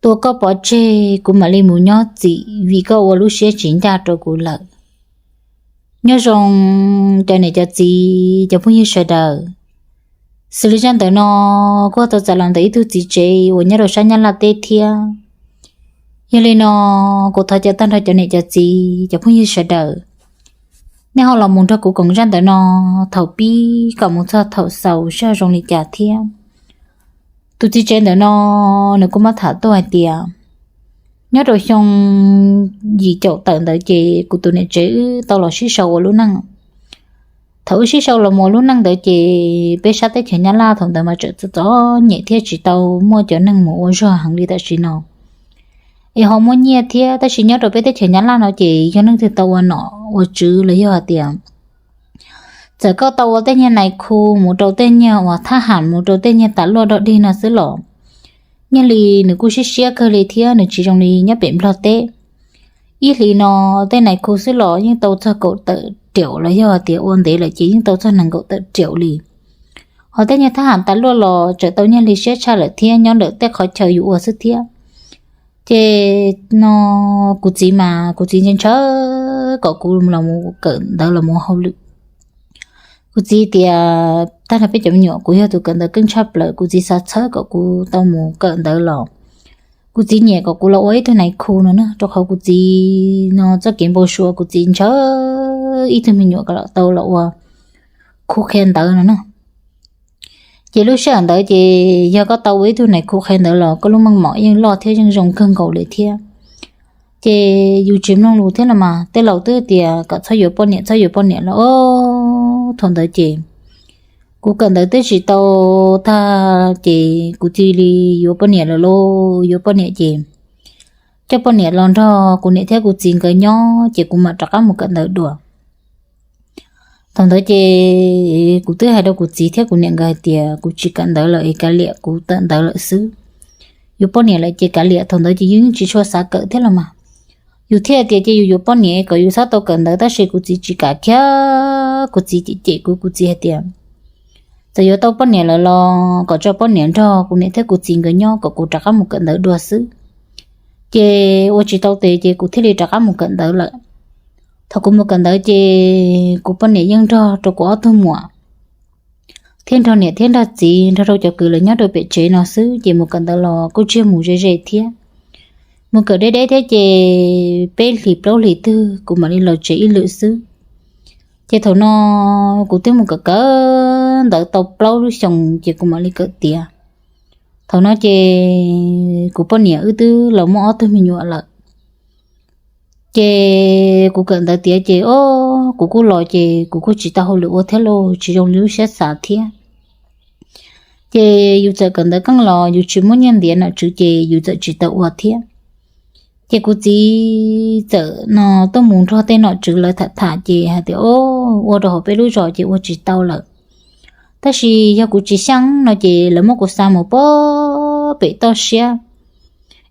tua koj pov tseg, kuv mam li mus nyob txim vim koj ua lub siab tsis ncaj rau kuv lawm. Nyob zoo cov niam cov txiv cov phooj ywg sawv daws. Xws li zaj ntawm no kuj tau txais los ntawm ib tug txiv tsev uas nyob rau sab Nyab Laj teb thiab. Yog li no kuv thov caw tag nrho cov niam cov txiv cov phooj ywg sawv daws, nej ho los mus nrog kuv koom zaj ntawm no thaum pib kom mus txog thaum xaus seb zoo li cas thiab. Tus txiv tsev ntawm no nws kuj muab tham tuaj hais tias nyob rau xyoo yim caum tawm ntawd ces kuv tus niam tsev wb tau los sib sau ua lub neej. Thaum wb sib sau los mus ua lub neej ntawd ces peb sab teb chaws Nyab Laj thaum ntawd mas tseem txom txom nyem thiab tsis tau muaj cov neeg mus ua zog heev li tam sim no es ho muaj nyiaj thiab, tab sis nyob rau peb teb chaws Nyab Laj no ces yog leej twg tau ua nom ua tswv los yog hais tias txawm koj tau ua tej nyuag nais khu mus rau tej nyuag uas thab ham mus rau tej nyuag tas luaj dog dig no xwb los nyiaj hli nws kuj siab siab kawg li thiab nws tsis zoo li nyob pem Nplog teb. Ib hlis no tej nais khu xwb los yeej tau txog kaum tawm riaum los yog tias ua ntev lawm ces yeej tau txog nees nkaum tawm riaum li. Ho tej nyuag thab ham tas luaj los tseem tau nyiaj hli siab tshaj lawm thiab nyob ntawm tej qhov chaw yus ua xwb thiab. Ces no kuv txiv mas kuv txiv ntshaw ntshaw kom kuv los mus kawm ntawv los mus hauj lwm. Kuv txiv tias tag nrho peb cov me nyuam kuv yog tus kawm ntawv keej tshaj plaws, kuv txiv xav txhawb kom kuv tau mus kawm ntawv los kuv txiv nyiam kom kuv los ua ib tug nais khu no na, rau qhov kuv txiv no txoj kev npau suav kuv txiv ntshaw ib tug me nyuam kom los tau los ua khu qhia ntawv no na. Ces lub sij hawm ntawd ces yog koj tau ua ib tug nais khu qhia ntawv los koj lub meej mom yeej loj thiab yeej zoo kawg nkaus li thiab. Ces yus tsis mloog lus thiab no mas tej laus twb tias kom txhob yuav poj niam, txhob yuav poj niam los ob thaum ntawd ces kuv kawm ntawv twb tsis tau tag ces kuv cia li yuav poj niam lawm lauj. Yuav poj niam ces coj poj niam los nrog kuv niam thiab kuv txiv nkawd nyob ces kuv mam rov qab mus kawm ntawv dua. Thaum ntawd ces kuv twb hais rau kuv txiv thiab kuv niam nkawd hais tias kuv tsis kawm ntawv lawm es kav liam, kuv kawm ntawv lawm xwb. Yuav poj niam lawm ces kav liam, thaum ntawd ces yus yeej tsis tshua xav kawm thiab los mas. Yus thiaj tias ces yus yuav poj niam kom yus txhob tau kawm ntawv, tab sis kuv txiv tsis kam kiag, kuv txiv cem cem kuv, kuv txiv hais tias txawm yuav tau poj niam lawm los kom tso poj niam nrog kuv niam thiab kuv txiv nkawd nyob kom kuv rov qab mus kawm ntawv dua xwb. Ces ua tsis tau tes ces kuv thiaj li rov qab mus kawm ntawv lawm. Thaum kuv mus kawm ntawv ces kuv poj niam yeej nrog rau kuv ob tug muam thiab nrog niam thiab nrog txiv nrog rau cov kwv lawv nyob rau pem tsev no xwb, ces mus kawm ntawv los kuj tsis mus ze ze thiab. Mus kawm deb deb thiab ces peb hlis plaub hlis twg kuv mam li los tsev ib lwm xwb. Ces thaum no kuv twb mus kawm kawm ntawv tau plaub lub xyoos ces kuv mam li kawm tiav. Thaum no ces kuv poj niam wb twb los muaj ob tug me nyuam lawm. Ces kuv kawm ntawv tiav ces o, kuv kuj los ces kuv kuj tsis tau hauj lwm ua thiab lauj, tsis zoo li lub siab xav thiab. Ces yus txawm kawm ntawv keej los yus tsis muaj nyiaj ntiav nom tswv ces yus txawm tsis tau ua thiab. Ces kuv txiv txawm no tuaj mus nrog tej nom tswv lawv tham tham ces hais tias o, ua rau hauv peb lub zos ces ua tsis tau lawm. Tab sis yog kuv tsis xyeej no ces lawv muab kuv xa mus pem toj siab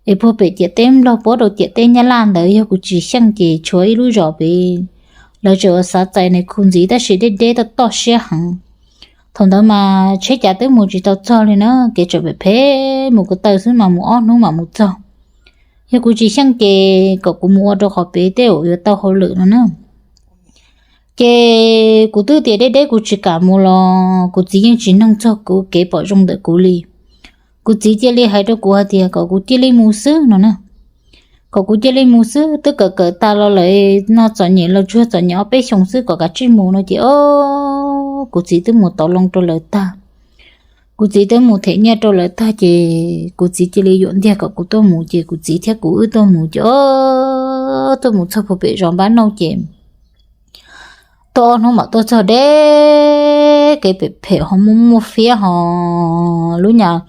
es puag pem ciam teb Nplog puab rau ciam teb Nyab Laj ntawd, yog kuv tsis xyeej ces tshuav ib lub zos pem lawv tseem ua xav txais nais khu ntxiv tab sis deb deb toj toj siab heev. Thaum ntawd mas tsheb cav twb mus tsis tau txog li na, kev tseem phem phem mus ko taw xwb mas mus ob hnub mam mus txog. Yog kuv tsis xyeej ces kom kuv mus ua rau qhov pem tej zaum yuav tau hauj lwm no na. Ces kuv twb tias deb deb kuv tsis kam mus los kuv txiv yeej tsis noog txog kuv kev pom zoo ntawm kuv li. Kuv txiv cia li hais rau kuv hais tias kom kuv cia li mus xwb no na. Kom kuv cia li mus xwb, twb kawm kawm tas los lawm no, txom nyem los tsuag txom nyem ob peb xyoos xwb kom kav tsij mus no ces o, kuv txiv twb mus tov loo rau lawv tag. Kuv txiv twb mus them nyiaj rau lawv tag ces kuv txiv cia li yuam ntiag kom kuv tuaj mus ces kuv txiv thiab kuv wb tuaj mus ces o, tuaj mus txog puag pem zos Npab Nauj ces tuaj ob hnub mam tuaj txog deb, kev phem phem ho muaj muaj fiab ho lub nyuag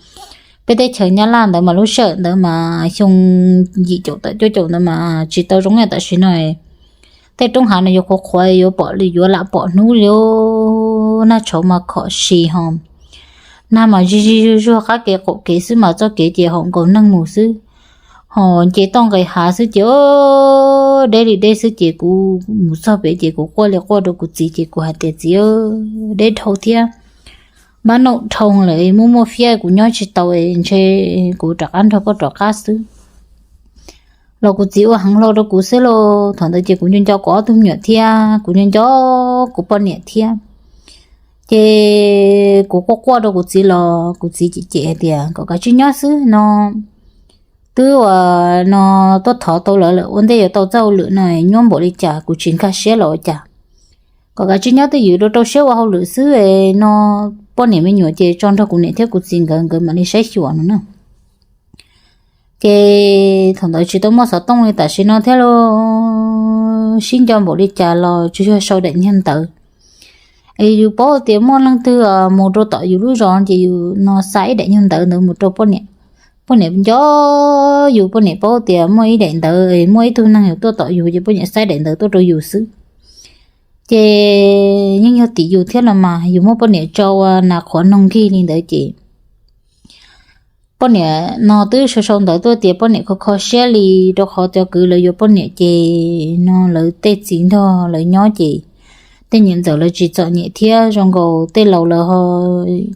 peb teb chaws Nyab Laj ntawd mas lub sij hawm ntawd mas xyoo yim caum tawm cuaj caum ntawd mas tsis tau zoo li tam sim no. Tej roob hav no yuav qhuav qhuav yuav pom li yuav lam pom hnub li, nag tshauv mas khom si ho, nag mas zig zig zuag zuag qab kev qaum kev xwb mas txoj kev ces haum nkaus neeg mus xwb, ho nce toj nqes hav xwb ces deb li deb xwb ces kuv mus txog pem ces kuv quaj li quaj rau kuv txiv ces kuv hais tias txiv, deb dhau thiab, Npab Nauj dhau lawm, muaj muaj fiab kuv nyob tsis tau, ntshe kuv rov qab nrog koj rov qab xwb. los kuv txiv ua heev hlo rau kuv xwb lauj. Thaum ntawd ces kuv nco nco kuv ob tug me nyuam thiab kuv nco nco kuv poj niam thiab. Ces kuv quaj quaj rau kuv txiv los kuv txiv cem cem hais tias kom kav tsij nyob xwb no, twb ua no tuaj thov tau lawv lawm, ua ntej yuav tau txoj hauj lwm no nyuaj npaum li cas kuv tsis nkag siab los ua cas, kom kav tsij nyob twj ywm rau rau siab ua hauj lwm xwb no. Poj niam me nyuam ces tso nrog kuv niam thiab kuv txiv nkawd, nkawd mam li saib xyuas no na. Ces thaum ntawd tsis tau muaj xov tooj li tam sim no thiab los sib nco npaum li cas los tsuas yog sau daim niag ntawv. Es yus paub tias muaj leej twg mus rau tom yus lub zos ces yus no xa ib daim niag ntawv ntawd mus rau poj niam. Poj niam nco yus, poj niam paub tias muaj ib daim ntawv, muaj ib tug neeg yuav tuaj tom yus ces poj niam xa daim ntawv tuaj rau yus xwb. Ces yeej yog tim yus thiab los mas, yus muab poj niam tso ua nas qhuav noog nkig li ntawd ces poj niam no twb sau sau ntawv tuaj tias poj niam kho kho siab li, rau qhov cov kwv lawv yuav poj niam ces no lawv tej txiv nrog lawv nyob ces tej niam ntxawm lawv tsis txom nyem thiab zoo nkaus tej laus lawv ho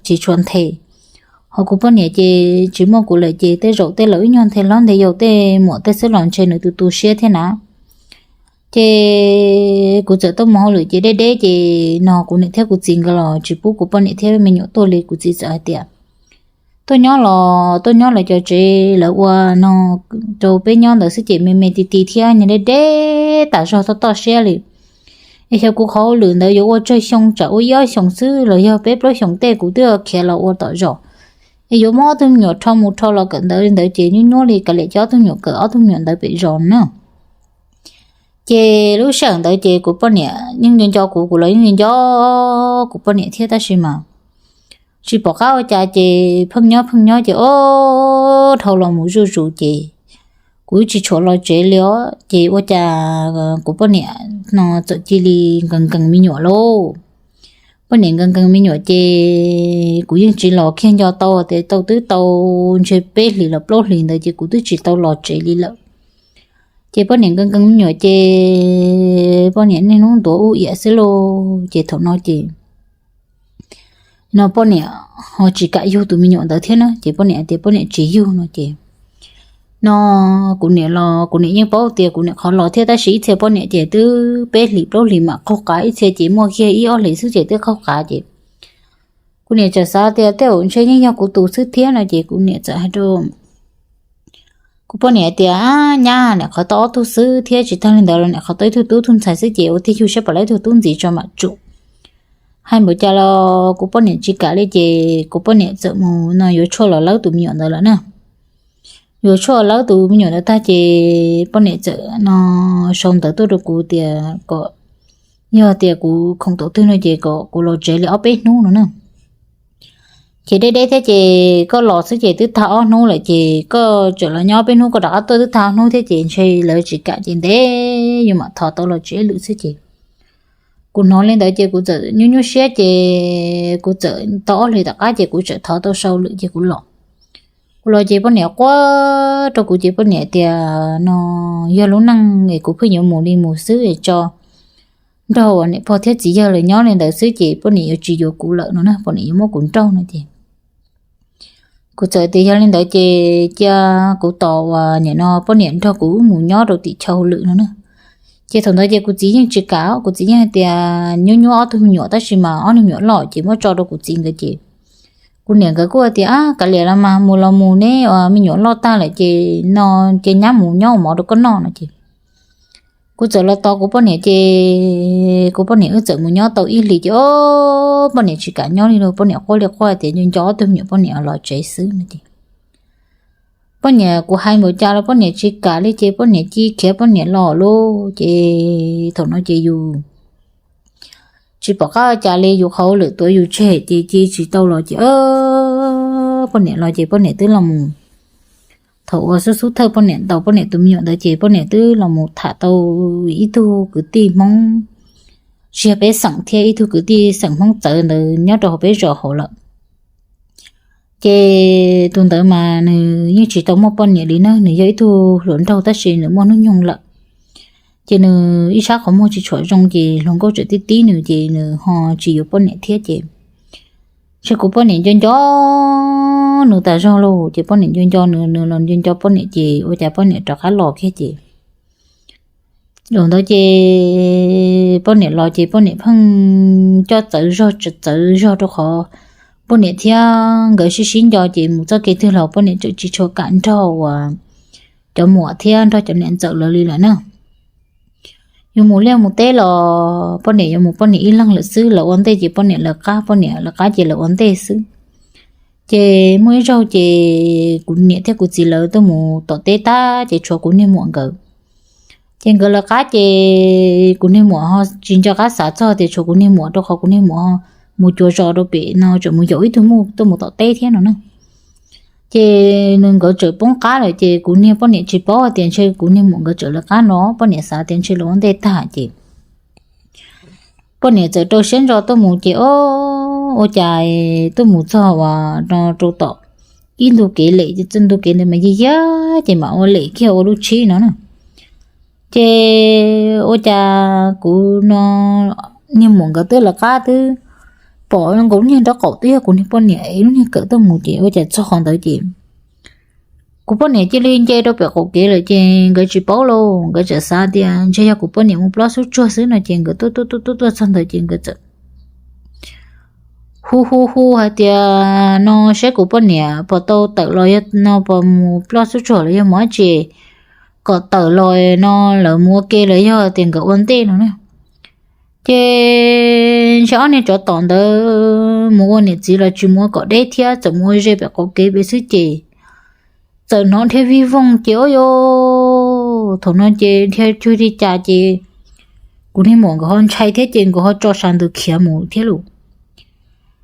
tsis tshua nthe. Ho kuv poj niam ces tsis muaj kuv lawm ces tej zaum tej laus ib nyuag nthe hlob nthe yau tej muam tej xwb los ntshe nws tu tu siab thiab na. Ces kuv txawm tuaj mus hauj lwm ces deb deb ces no kuv niam thiab kuv txiv nkawd los tsis pub kuv poj niam thiab me nyuam tuaj li. Kuv txiv txawm hais tias tuaj nyob los tuaj nyob lawv cov tsev lawv ua no rau peb nyob ntawd xwb ces me me ti ti thiab nyob deb deb tas zog toj toj siab li. Es xyov kuv qhov hauj lwm ntawd yuav ua tsawg xyoo, tsam ua ib ob xyoos xwb los yog peb plaub xyoos tej kuv twb khiav los ua tom zos. Es yuav muab ob tug me nyuam rho mus rho los kawm ntawv li ntawd ces nyuaj nyuaj li, kav liam coj ob tug me nyuam kawm ob tug me nyuam ntawd pem zos na. Ces lub sij hawm ntawd ces kuv poj niam yeej nco nco kuv, kuv los yeej nco nco kuv poj niam thiab tab sis mas tsis pom qab ua cas ces pheej nyob pheej nyob ces ob dhau los mus zuj zus ces kuv tsis tshua los tsev li os. Ces ua cas kuv poj niam no txawm cia li nkees nkees me nyuam lauj. Poj niam nkees nkees me nyuam ces kuv yeej tsis los kiag nco tau tias tau twb tau ntshe peb hlis los plaub hlis ntawd ces kuv twb tsis tau los tsev li lawm. Ces poj niam nkees nkees me nyuam ces poj niam niaj hnub ntuav ub iam xwb lauj. Ces thaum no ces no poj niam ho tsis kam yug tus me nyuam ntawd thiab na, ces poj niam tias poj niam tsis yug no ces no kuv niam los kuv niam yeej paub tias kuv niam qhov los thiab tab sis ib txhia poj niam ces twb peb hlis plaub hlis mam qaug qav, ib txhia ces muaj kiag ib ob hlis xwb ces twb qaug qav ces kuv niam txawm xav tias tej zaum ntshe yeej yog kuv tus xwb thiab no ces kuv niam txawm hais rau kuv poj niam tias nyab, niam qhov tau ob tug xwb thiab tsis tag li ntawd los niam qhov tau ib tug tub tug ntxhais xwb ces ua thiaj yug saib puas tau ib tug tub ntxiv tso mam tsum. Hais npaum cas los kuv poj niam tsis kam li ces kuv poj niam txawm mus no yuav tshuaj los lawb tus me nyuam ntawd lawm na. Yuav tshuaj lawb tus me nyuam ntawd tag ces poj niam txawm no sau ntawv tuaj rau kuv tias kom yog tias kuv khoom thaum twg no ces kom kuv los tsev li ob peb hnub no na. Ces deb deb thiab ces koj los xwb ces twb tag ob hnub lawm ces koj tseem los nyob ob peb hnub koj rov qab tuaj twb tag ob hnub thiab ces ntshe lawv tsis kam ces ntev yuav mam thov tau los tsev lwm xwb ces kuv hnov li ntawd ces kuv txawm nyuaj nyuaj siab ces kuv txawm tau ob hlis tom qab ces kuv txawm thov tau sau lwm ces kuv los. Kuv los ces poj niam quaj rau kuv ces poj niam tias no yog lub neej es kuv pheej yuav mus li mus xwb es tso nrog uas niam pog thiab txiv yawg lawv nyob li ntawd xwb ces poj niam yuav tsis yuav kuv lawm no na, poj niam yuav muab kuv nrauj no ces kuv txawm tias yog li ntawd ces cia kuv tos uas nim no poj niam nrog kuv wb mus nyob rau tim chaw hauj lwm no na. Ces thaum ntawd ces kuv txiv yeej tsis kam, kuv txiv yeej tias nyuaj nyuaj ob tug me nyuam tab sis mas ob tug me nyuam loj ces muab tso rau kuv txiv nkawd ces kuv niam nkawd kuj tias kav liam los mas mus los mus ne, me nyuam loj tag lawm ces no ces nyab mus nyob ua mov rau koj noj no ces kuv txawm los tos kuv poj niam ces kuv poj niam wb txawm mus nyob tau ib hlis ces o poj niam tsis kam nyob li lauj, poj niam quaj li quaj tias nco nco ob tug me nyuam poj niam los tsev xwb no ces poj niam kuv hais npaum cas los poj niam tsis kam li ces poj niam cia khiav poj niam los lauj. Ces thaum no ces yus tsis pom qab cas li, yus qhov hauj lwm tuav yus tseg ces cia tsis tau los ces poj niam los ces poj niam twb los mus, thaum uas xub xub thawj poj niam ntaus poj niam tus me nyuam ntawd ces poj niam twb los mus tham tau ib tug kwv tij Hmoob tsis yog peb xeem thiab ib tug kwv tij xeem Hmoob txawv ntawd nyob rau hauv peb zos hauv lawm. Ces tus ntawd mas nws yeej tsis tau muaj poj niam li na, nws yog ib tug hluas nraug tab sis nws muaj hnub nyoog lawm. Ces nws ib sab qhov muag tsis tshua zoo ces hluas nkauj tseem tib tib nws ces nws ho tsis yuav poj niam thiab ces Ntshe kuv poj niam nco nco nws tas zog lauj. Ces poj niam nco nco nws, nws los nco nco poj niam ces ua cas poj niam rov qab los kiag ces, zaum ntawd ces poj niam los ces poj niam pheej coj txawv zog txawv zog rau qhov poj niam thiab nkawd sib sib nco ces mus txoj kev twg los poj niam tseem tsis tshua kam nrog uas cov muam thiab nrog cov niam ntxawm lawv li lawm na. Yuav mus liaj mus teb los poj niam yuav mus poj niam ib leeg lawm xwb, lawv ua ntej ces poj niam lawv qab, poj niam lawv qab ces lawv ua ntej xwb. Ces muaj ib zaug ces kuv niam thiab kuv txiv lawv tuaj mus tom teb tag ces tshuav kuv niag muam nkawd. Ces nkawd lawv qab ces kuv niag muam ho tsis nco qab xav txog tias tshuav kuv niag muam rau qhov kuv niag muam mus cuav zos rau pem no tseem mus yaum ib tug muj tuaj mus tom teb thiab no na. Ces nws nkawd tseem poob qab lawm ces kuv niag poj niam tsis paub tias ntshe kuv niag muam nkawd tseem lawv qab no, poj niam xav tias ntshe lawv ua ntej tag ces poj niam txawm rau siab ntso tuaj mus ces o, ua cas tuaj mus txog uas no rau tom ib ntu kev lem, ntu kev ntawd mas yig yag ces mam ua lem kiag ua lub tshib no na. Ces ua cas kuv no niag muam nkawd twb lawv qab twb pom nkaus lub niag nraub qaum twb yog kuv niag poj niam lub niag kawm tuaj mus ces ua cas txog qhov ntawd ces kuv poj niam cia li nce rau pem qaum kev lawm ces nkawd tsis paub lauj, nkawd txawm xav tias ntshe yog kuv poj niam mus plob xub tsuag xwb no ces nkawd tuaj tuaj tuaj tuaj txog ntawd ces nkawd txawm hu hu hu hais tias no saib kuv poj niam puas tau tawm los, yog no puas mus plob xub tsuag los yog mus dab tsi, kom tawm los no lawv mus ua ke los yog tias nkawd ua ntej no na. Ces ntshe ob niag tsov tom ntawd mus ua niam txiv los tsis mus ua kom deb thiab txawm mus ua ze pem qaum kev pem xwb ces txawm hnov dhia vij voog ces o yo, thaum no ces dhia cuag li cas ces kuv niag muam nkawd ho ntshai thiab ces nkawd ho tso sas ntawd khiav mus thiab lauj.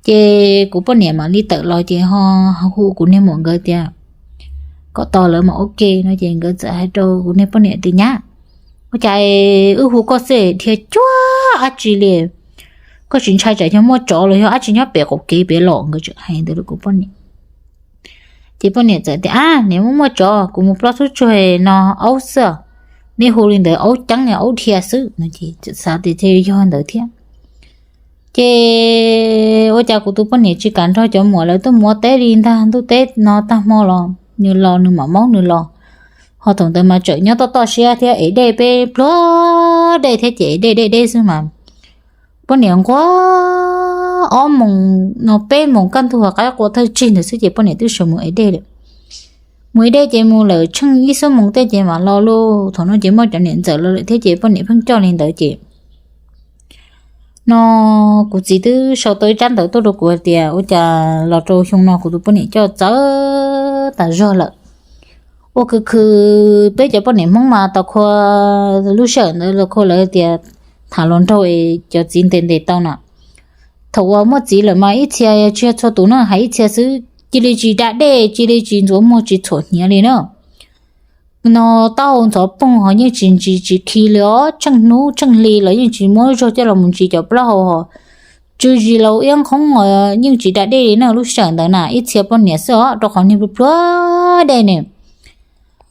Ces kuv poj niam mam li tawm los ces ho hu kuv niag muam nkawd tias kom tos lawv mam ua ke no ces nkawd txawm hais rau kuv niag poj niam tias nyab, ua cas wb hu koj xwb dhia cuag dab tsi li, koj tsis ntshai tsam yog muaj tsov los yog dab tsi nyob pem qaum kev pem los? Nkawd txawm hais ntawd rau kuv poj niam. Ces poj niam txawm tias ab, niam, muaj muaj tsov, kuv mus plob xub tsuag no aub xwb, nej hu li ntawd aub ceeb aub dhia xwb no ces txawm xav tias thiaj yog ntawd thiab. Ces ua cas kuv tus poj niam tsis kam nrog cov muam lawv tuaj mus ua teb li ntag, ntuj teb no tag hmo los nws los nws mam maub nws los. Ho thaum ntawd mas tseem nyob toj toj siab thiab ev dej peb pluag dej thiab ces ev dej deb deb xwb mas poj niam nquag ob moos no peb moos kaj ntug qaib qua thawj tsig ntawd xwb ces poj niam twb sawv mus ev dej lawm. Mus ev dej ces mus lawm tsheej ib xuab moos tej ces mam los lauj. Thaum no ces muaj cov niam ntxawm los lawm thiab ces poj niam pheej coj li ntawd ces no kuv txiv twb sau tau ib tsab ntawv tuaj rau kuv hais tias ua cas los rau xyoo no kuv tus poj niam coj txawv tas zog lawm. Ua khwv khwv peb cov poj niam Hmoob mas tau khua, lub sij hawm ntawd los khua lawv tias tham hluas nraug es cov txiv ntes ntes tau na. Thaum uas muaj txiv lawm mas ib txhia tsis yog txhua tus na, hais ib txhia xwb cia li tsis da dej, cia li tsis ntxuav muag tsis txhuam hniav li na. No taub hau ntxhov poog ho yeej tsis ntsis tsis khi li os, tsheej hnub tsheej hli los yeej tsis muab zog coj los mus ntsis cov plaub hau ho tsw zis los iab nqhoob os, yeej tsis da dej li na. Lub sij hawm ntawd na ib txhia poj niam xwb os rau qhov niag pluag pluag dej ne.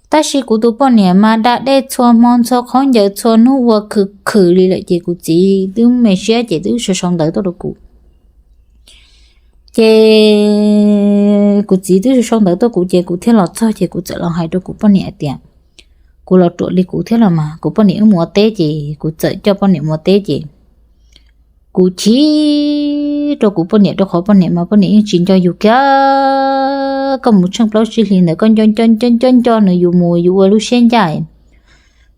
Tab sis kuv tus poj niam mas da dej txhua hmo txhua khaub ncaws txhua hnub ua khwv khwv li lawm ces kuv txiv twb me siab ces twb sau sau ntawv tuaj rau kuv. Ces kuv txiv twb sau sau ntawv tuaj kuv ces kuv thiaj los txog ces kuv txawm los hais rau kuv poj niam hais tias kuv los ruam li kuv thiab los mas, kuv poj niam wb mus ua teb ces kuv txawm coj poj niam mus ua teb ces kuv chim rau kuv poj niam rau qhov poj niam mas poj niam yeej tsis nco yus kiag. Koj mus tsheej plaub tsib hlis ntawd koj nco nco nco nco nco nws, yus mus yus ua lub siab ncaj.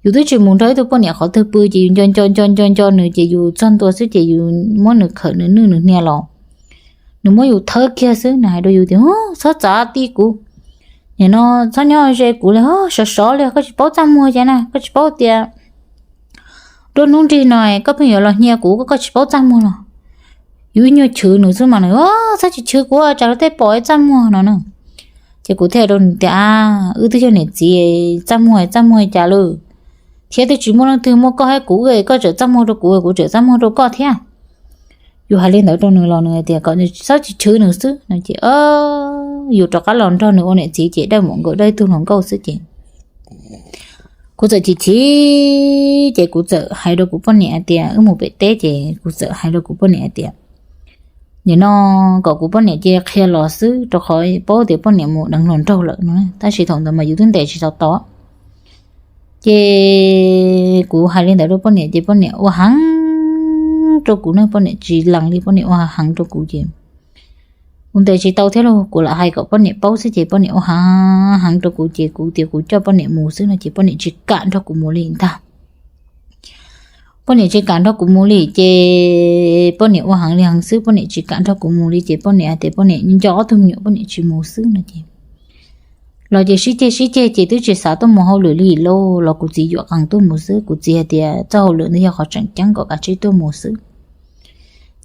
Yus twb tsis mus nrog ib tug poj niam qhov twg pw ces yus nco nco nco nco nco nws ces yus txog ntua xwb ces yus muab nws khawm nws nwj nws hnia los nws muab yus thawb kiag xwb. Nws hais rau yus tias txhob txav ti kuv, nim no txhob nyob ze kuv li, sov sov li, koj tsis paub txaj muag cas na, koj tsis paub tias nruab hnub nrig no koj pheej yuav los hnia kuv, koj tsis paub txaj muag los? Yus ib nyuag chwv nws xwb mas nws txhob tsis chwv kuv, tsam luag tej pom txaj muag no na. Ces kuv thiaj rau nws tias a, wb twb yog niam txiv, txaj muag txaj muag cas lawm, thiab twb tsis muaj leej twg muaj koj thiab kuv, koj tseem txaj muag rau kuv, kuv tseem txaj muag rau koj thiab. Yus hais li ntawd rau nws los nws hais tias kom txhob tsis chwv nws xwb no ces yus rov qab los nrog nws ua niam txiv ces dawj mus nkawm dawj ib tug hluas nkauj xwb ces kuv txawm chim chim ces kuv txawm hais rau kuv poj niam hais tias, wb mus pem teb ces kuv txawm hais rau kuv poj niam hais tias nim no kom kuv poj niam cia li qhia los xwb, rau qhov paub tias poj niam mus deev hluas nraug lawm no. Tab sis thaum ntawd mas yus twb ntes tsis tau tod. Ces kuv hais li ntawd rau poj niam ces poj niam ua heev rau kuv ne, poj niam tsis lees li, poj niam ua heev rau kuv ces kuv ntes tsis tau thiab lauj. Kuv lam hais kom poj niam paub xwb ces poj niam ua heev heev rau kuv ces kuv tias kuv coj poj niam mus xwb no ces poj niam tsis kam nrog kuv mus li ntag. Poj niam tsis kam nrog kuv mus li ces poj niam ua heev li heev xwb, poj niam tsis kam nrog kuv mus li ces poj niam hais tias poj niam nco ob tug me nyuam, poj niam tsis mus xwb no ces los ces sib ceg sib ceg ces twb tsis xav tuaj mus hauj lwm li lauj, los kuv txiv yuam qees tuaj mus xwb. Kuv txiv hais tias txoj hauj lwm ntawd yog qhov tseem ceeb, kom kav tsij tuaj mus xwb.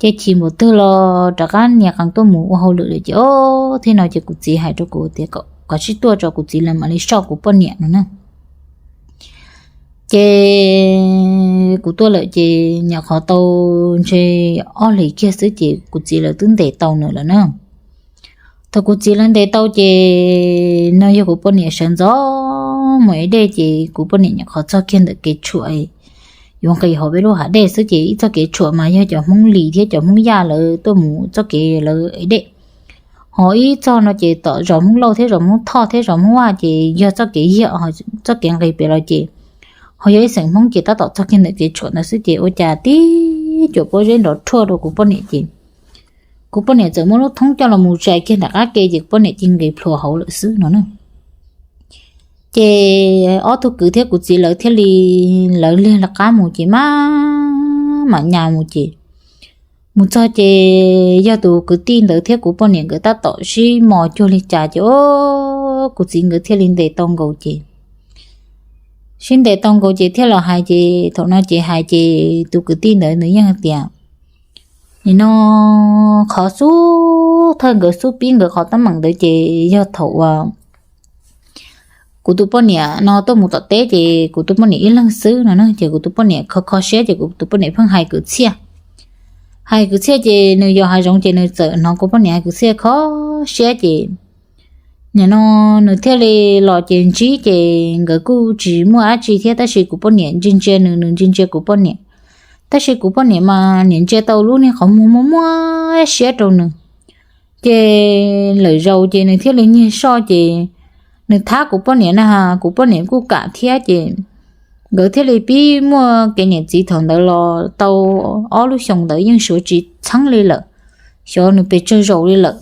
Ces chim npaum twg los rov qab nias qees tuaj mus ua hauj lwm lawm ces ob thiab no ces kuv txiv hais rau kuv tias kom kav tsij tuaj tso, kuv txiv lawv mam li soj kuv poj niam no na. Ces kuv tuaj lawm ces nyuam qhuav tau ntshe ob hlis kiag xwb ces kuv txiv lawv twb ntes tau nws lawm na. Thaum kuv txiv lawv ntes tau ces no yog kuv poj niam sawv ntxov mus ev dej ces kuv poj niam nyuam qhuav txog kiag ntawm kev tshuam, yuav nqis hauv peb lub hav dej xwb ces ib txoj kev tshuam mas yog cov Hmoob Lis thiab cov Hmoob Yaj lawv tuaj mus txoj kev lawv ev dej. Ho ib txoj no ces tom zos Hmoob Lauj thiab zos Hmoob Thoj thiab zos Hmoob Vaj ces yog txoj kev yag, txoj kev nqis pem los ces ho yog ib xeem Hmoob ces tab tom txog kiag ntawm kev tshuam ntawd xwb ces ua cas tib cuam pob zeb nrov rhuaj rau kuv poj niam ces kuv poj niam txawm muab lub thoob coj los mus zais kiag nram qab ke ces kuv poj niam cia li nqis plhuav hauv lawm xwb no na. Ces ob tug kwv thiab kuv txiv lawv thiaj li, lawv liag lawv qab mus ces maj mam nyas mus ces mus txog ces yog tus kwv tij ntawd thiab kuv poj niam nkawd tab tom sib mos cuag li cas ces o, kuv txiv nkawd thiaj li ntes tau nkaus ces sib ntes tau nkaus ces thiaj los hais ces thaum no ces hais ces tus kwv tij ntawd nws yeej hais tias nim no qhov xub thawj nkawd xub pib nkawd qhov teeb meem ntawd ces yog thaum uas kuv tus poj niam no tuaj mus tom teb ces kuv tus poj niam ib leeg xwb no na ces kuv tus poj niam kho kho siab ces kuv tus poj niam pheej hais kwv txhiaj. Hais kwv txhiaj ces nws yos hav zoov ces nws txawm hnov kuv poj niam hais kwv txhiaj kho siab ces nim no nws thiaj li los ces ntsib ces nkawd kuj tsis muaj dab tsi thiab tab sis kuv poj niam ntsia ntsia nws, nws ntsia ntsia kuv poj niam. Tab sis kuv poj niam mas niam ntsia tau lub niag qhov muag muaj muaj siab rau nws. Ces lawm zaus ces nws thiaj li nyiag soj ces nws thab kuv poj niam na, kuv poj niam kuj kam thiab ces nkawd thiaj li pib muaj kev niam txiv thaum ntawd los tau ob lub xyoos ntawd yeej suav tsis txheeb li lawm, xyov nws pes tsawg zaus li lawm.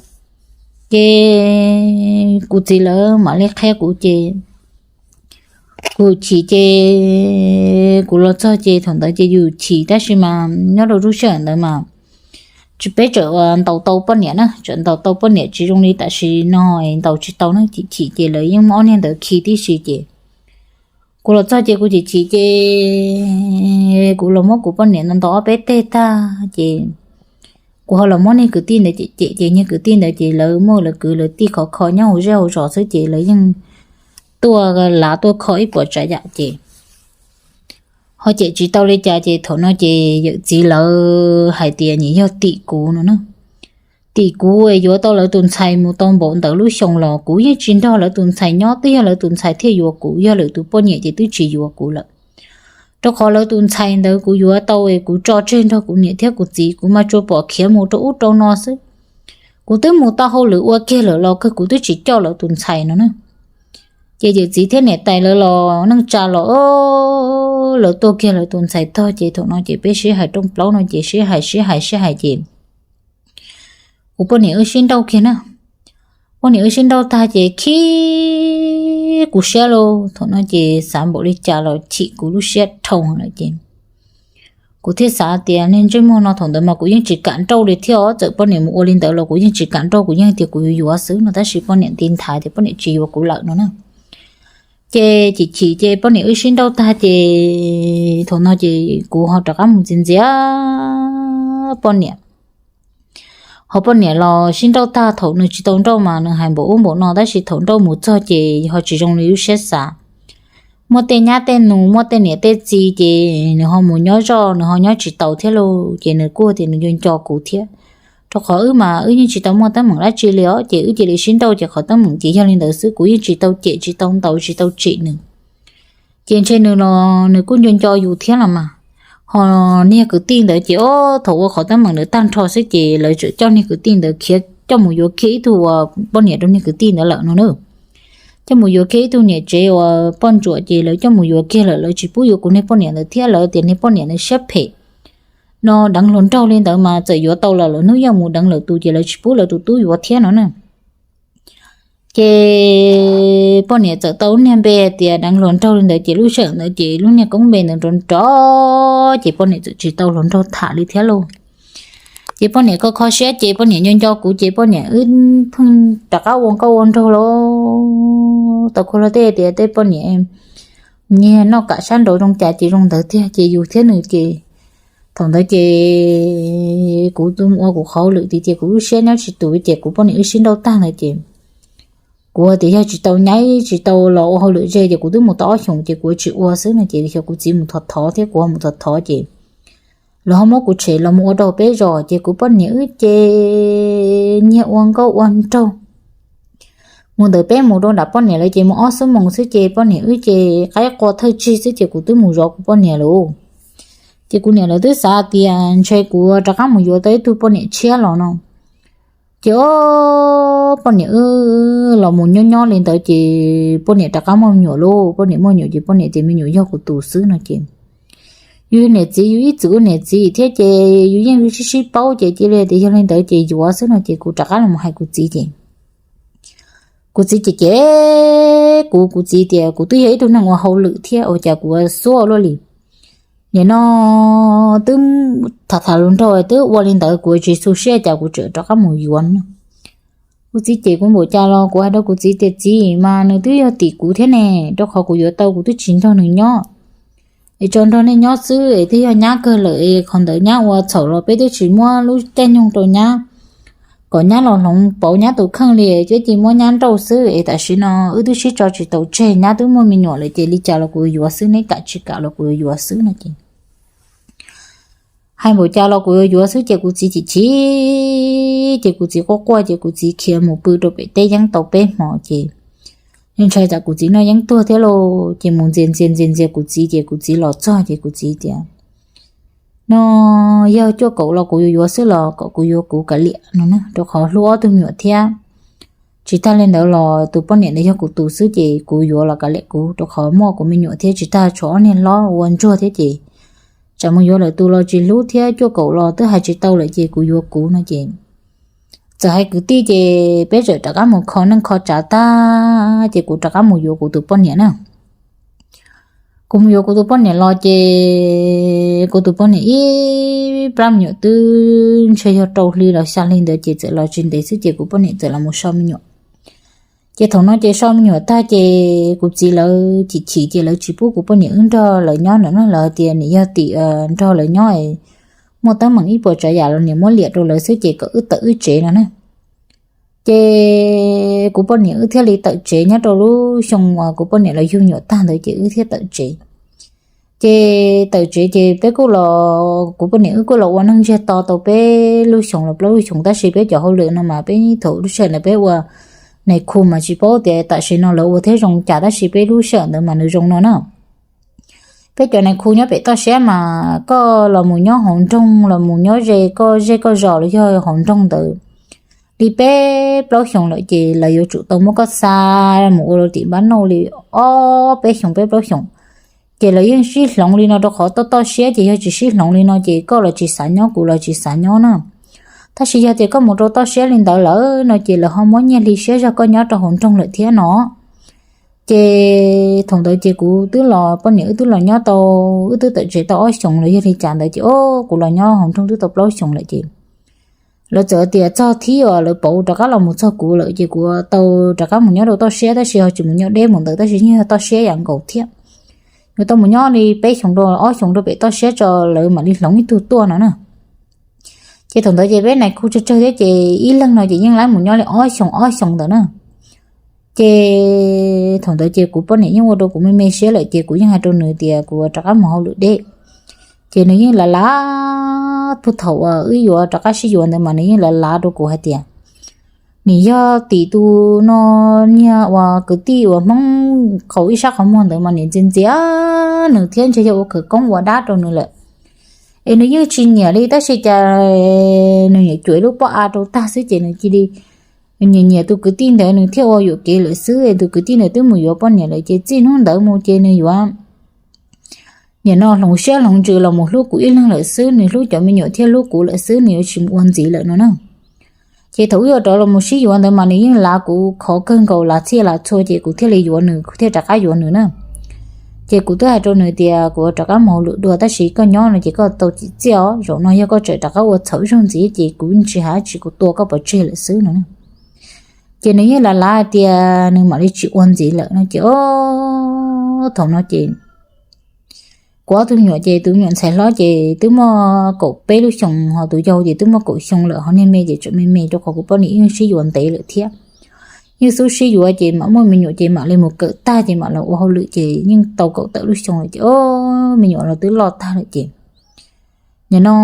Ces kuv txiv lawv mam li qhia kuv ces kuv chim ces kuv los txog ces thaum ntawd ces yus chim tab sis mas nyob rau lub sij hawm ntawd mas tsis, peb tsawm ntaus tau poj niam na, tsawm ntaus tau poj niam tsis zoo li tam sim no ntaus tsis tau na, chim chim ces lawv yeej muab ob niag ntawd khi tib si ces kuv los txog ces kuv chim chim ces kuv los muab kuv poj niam ntaus ob peb teg tag ces kuv ho los muab niag kwv tij ntawd cem cem ces niag kwv tij ntawd ces lawv muaj lawv kwv lawv tij khov kho nyob hauv zej hauv zos xwb ces lawv yeej tuaj lav tuaj kho ib puas tsav yam ces ho cem tsis tau li cas ces thaum no ces yawm txiv lawv hais tias nyias yog tim kuv no na. Tim kuv es yuav tau lawv tus ntxhais mus tau npaum ntawd lub xyoo los kuv yeej tsis nrog lawv tus ntxhais nyob, twb yog lawv tus ntxhais thiaj yuav kuv, yog lwm tus poj niam ces twb tsis yuav kuv lawm. Rau qhov lawv tus ntxhais ntawd kuv yuav tau es kuv tso tseg nrog kuv niam thiab kuv txiv, kuv mas tsuas pom khiav mus rau ub rau no xwb. Kuv twb mus tau hauj lwm ua kiag lawm los kawg kuv twb tsis coj lawv tus ntxhais no na. Ces yawm txiv thiab niam tais lawv los neej tsa los lawv tuaj kiag lawv tus ntxhais tog ces thaum no ces peb sib hais rooj plaub no ces sib hais sib hais sib hais ces kuv poj niam wb sib nrauj kiag na. Poj niam wb sib nrauj tag ces khib kuv siab lauj, thaum no ces xav npaum li cas los chim kuv lub siab dhau lawm ces kuv thiaj xav tias niag ntsej muag no thaum ntawd mas kuv yeej tsis kam nrauj li thiab os, txawm poj niam mus ua li ntawd los kuv yeej tsis kam nrauj, kuv yeej tias kuv yuav yuav xwb no tab sis poj niam nti nthav tias poj niam tsis yuav kuv lawm no na. Ces chim chim ces poj niam wb sib nrauj tag ces thaum no ces kuv ho rov qab mus ntxias ntxias poj niam. Ho poj niam los sib nrauj tag, thaum nws tsis tau nrauj mas nws hais npaum ub npaum no tab sis thaum nrauj mus txog ces ho tsis zoo li lub siab xav. Muaj tej nyab tej nus, muaj tej niam tej txiv ces nws ho mus nyob zoj, nws ho nyob tsis tau thiab lauj, ces nws kuj tias nws nco nco kuv thiab. Rau qhov wb mas wb yeej tsis tau muaj teeb meem dab tsi li os, ces wb cia li sib nrauj ces qhov teeb meem ces yog li ntawd xwb, kuv yeej tsis tau cem tsis tau ntaus tsis tau tsim nws. Ces ntshe nws los nws kuj nco nco yus thiab los mas. Ho niag kwv tij ntawd ces ob thaum ua qhov teeb meem ntawd tag nrho xwb ces lawv txawm coj niag kwv tij ntawd khiav coj mus yuav kiag ib tug uas poj niam rau niag kwv tij ntawd lawm no na. Coj mus yuav kiag ib tug niam tsev uas poj ntsuam ces lawv coj mus yuav kiag lawm, lawv tsis pub yuav kuv niag poj niam ntawd thiab, lawv tias niag poj niam ntawd siab phem no, deev hluas nraug li ntawd mas txawm yuav tau los lawv hnub yog mus deev lawm tus ces lawv tsis pub lawv tus tub yuav thiab no na. Ces poj niam txawm tau niag npe tias deev hluas nraug li ntawd ces lub sij hawm ntawd ces lub niag koob npe ntawd nrov nrov ces poj niam txawm tsis tau hluas nraug tham li thiab lauj. Ces poj niam kho kho siab ces poj niam nco nco kuv ces poj niam wb pheej rov qab ua nkauj ua nraug lauj. Tau kua luag tej tias tej poj niam nyiag noj kam sab nraud zoo cas ces zoo ntawd tiag ces yus thiab nws ces thaum ntawd ces kuv ua kuv qhov hauj lwm tiag tiag, kuv lub siab nyob tsis tus ces kuv poj niam wb sib nrauj tag ntawd ces kuv tias yog tsis tau nyaib tsis tau los ua hauj lwm ze ces kuv twb mus tau ob xyoos ces kuv tsis ua xwb no ces xyov kuv txiv mus thov thov thiab kuv mus thov thov ces lawv ho muab kuv tshem los mus ua rau peb zos ces kuv poj niam wb ces nyiag ua nkauj ua nraug. Mus ntawm peb mus rau nram poj niam lawv ces mus ob xuab moos xwb ces poj niam wb ces qaib qua thawj tsig xwb ces kuv twb mus zov kuv poj niam lawm. Ces kuv niam lawv twb xav tias ntshe kuv rov qab mus yuav tau ib tug poj niam tshiab los no. Ces o, poj niam wb los mus nyob nyob li ntawd ces poj niam rov qab muaj me nyuam lauj. Poj niam muaj me nyuam ces poj niam tias me nyuam yog kuv tus xwb no ces yus niam txiv yus ib txwm ua niam txiv thiab ces yus yeej sib sib paub ces cia li tias yog li ntawd ces yuav xwb no ces kuv rov qab los hais kuv txiv ces kuv txiv ces cem kuv, kuv txiv tias kuv twb yog ib tug neeg ua hauj lwm thiab ua cas kuv xuab luaj li. Nim no twb tham tham hluas nraug twb ua li ntawd kuv tsis xu siab cas kuv tseem rov qab mus yuav no. Kuv txiv cem kuv npaum cas los kuv hais rau kuv txiv tias txiv mas nws twb yog tim kuv thiab ne, rau qhov kuv yuav tau kuv twb tsis nrog nws nyob es tso nrog nej nyob xwb es twb yog nyab kawg lawm es qhov ntawd nyab ua txhaum los peb twb tsis muab lub caij nyoog rau nyab kom nyab los hloov pauv nyab tus kheej li, twb cia muab nyab nrauj xwb es tam sim no wb twb sib tso tsis tau tseg, nyab twb muaj me nyuam lawm ces li cas los kuv yuav yuav xwb, neb kam tsis kam los kuv yuav yuav xwb no ces hais npaum cas los kuv yuav yuav xwb ces kuv txiv chim chim ces kuv txiv quaj quaj ces kuv txiv khiav mus pw rau pem teb yeeb tau peb hmo ces ntshai tsam kuv txiv noj yeeb tuag thiab lauj, ces mus ntxias ntxias ntxias ntxias kuv txiv ces kuv txiv los txog ces kuv txiv tias no yog cuaj kaum los kuv yuav yuav xwb los kom kuv yuav kuv kav liam no na, rau qhov hlub ob tug me nyuam thiab. Tsis tag li ntawd los tus poj niam ntawd yog kuv tus xwb ces kuv yuav los kav liam kuv, rau qhov muaj kuv me nyuam thiab, tsis tag tshuav ob niag hlob ua ntsuag thiab ces tsam mus yuav lawm tus los tsis hlub thiab, cuaj kaum los twb hais tsis tau lawm ces kuv yuav kuv no ces txawm hais kwv tij ces peb txawm rov qab mus kho neej kho tsav tag ces kuv rov qab mus yuav kuv tus poj niam na. Kuv mus yuav kuv tus poj niam los ces kuv tus poj niam ib plab me nyuam twb ntshe yog rau hli los xya hli ntawd ces txawm los tsis ntev xwb ces kuv poj niam txawm los mus so me nyuam. Ces thaum no ces so me nyuam tag ces kuv txiv lawv chim chim ces lawv tsis pub kuv poj niam wb nrog lawv nyob ntawd na, lawv tias nim yog tim nrog lawv nyob muaj teeb meem ib puas tsav yam los nim muab liam rau lawv xwb ces kom wb tawm wb tsev no na. Ces kuv poj niam wb thiaj li tawm tsev nyob rau lub xyoo uas kuv poj niam los yug me nyuam tag ntawd ces wb thiaj tawm tsev. Ces tawm tsev ces peb kuj los, kuv poj niam wb kuj los ua neej ntsiag to tau peb lub xyoos los plaub lub xyoos, tab sis peb cov hauj lwm no mas peb thaum lub sij hawm ntawd peb ua nais khu mas tsis paub tias tam sim no lawv ua thiab zoo cas, tab sis peb lub sij hawm ntawd mas nws zoo no na. Peb cov nais khu nyob pem toj siab mas koj los mus nyob hauv nroog los mus nyob ze koj zej koj zos los yog hauv nroog ntawd li peb plaub xyoos lawm ces lawv yuav tsum tau muab koj xa mus ua rau tim npab nauj li ob peb xyoos peb plaub xyoos. Ces lawv yeej sib hloov li no rau qhov toj toj siab ces yog tsis sib hloov li no ces koj los tsis xav nyob kuv los tsis xav nyob na. Tab sis yog tias koj mus rau toj siab li ntawd lawm no ces lawv ho muab nyiaj hli siab zog koj nyob rau hauv nroog lawm thiab no. Ces thaum ntawd ces kuv twb los, poj niam wb twb los nyob tau, wb twb tawm tsev tau ob xyoos los yog li cas ntawd ces o, kuv los nyob hauv nroog twb tau plaub xyoos lawm ces lawv txawm tias txog thib uas lawv pauv rov qab los mus txog kuv lawm ces kuv tau rov qab mus nyob rau toj siab, tab sis ho tsis mus nyob deb mus ntawd tab sis yeej yog toj siab yam nkaus thiab. Yuav tau mus nyob li peb xyoos rau ob xyoos rau pem toj siab tso lawv mam li hloov ib tug tuaj no na. Ces thaum ntawd ces peb nais khu tsawg tsawg thiab ces ib leeg no ces yeej laib mus nyob li ob xyoos ob xyoos ntawd na. Ces thaum ntawd ces kuv poj niam yeej ua rau kuv me me siab lawm ces kuv yeej hais rau nws tias kuv rov qab mus hauj lwm deb. Ces nws yeej lav lav, puag thaum uas wb yuav rov qab sib yuav ntawd mas nws yeej lav lav rau kuv hais tias nim yog tim tus no niag uas kwv tij uas Hmoob qaum ib sab qhov muag ntawd mas nim ntxias ntxias nws thiab ntshe yog ua khawv koob ua dab rau nws lawm. Es nws yeej tsis nyiam li, tab sis cas nws nyiam cuam ib lub pob av rau tag xwb ces nws cia li nyiam nyiam tus kwv tij ntawd, nws thiaj ua yuam kev lawm xwb. Tus kwv tij ntawd twb mus yuav poj niam lawm ces txij hnub ntawd mus ces nws yuav nim no hloov siab hloov ntsws los mus hlub kuv ib leeg lawm xwb, nws hlub cov me nyuam thiab hlub kuv lawm xwb, nws yuav tsis mus ua ntxiv lawm no na. Ces thaum wb yuav rov los mus sib yuav ntawd mas nws yeej lav kuv khov kawg nkaus, lav txhij lav txhua, ces kuv thiaj li yuav nws, kuv thiaj rov qab yuav nws na. Ces kuv twb hais rau nws tias kuv rov qab mus hauj lwm dua, tab sis koj nyob no ces koj tau txiv txiaj os, zaum no yog koj tseem rov qab ua txhaum zaug ntxiv ces kuv tsis hais tsis, kuv tua koj pov tseg lawm xwb no. Ces nws yeej lav lav hais tias nws mam li tsis ua ntxiv lawm no ces, o, thaum no ces kuv ob tug me nyuam ces tus me nyuam ntxhais hlob ces twb muaj kaum peb lub xyoos, ho tus yau ces twb muaj kaum xyoo lawm, ho niag me ces tseem me me, rau qhov kuv poj niam yeej sib yuav ntev lawm thiab. Yeej xub sib yuav ces mam muaj me nyuam ces mam li mus kawm tag ces mam los ua hauj lwm ces yeej tau kaum tawm lub xyoo lawm ces, o, me nyuam los twb loj tag lawm ces nim no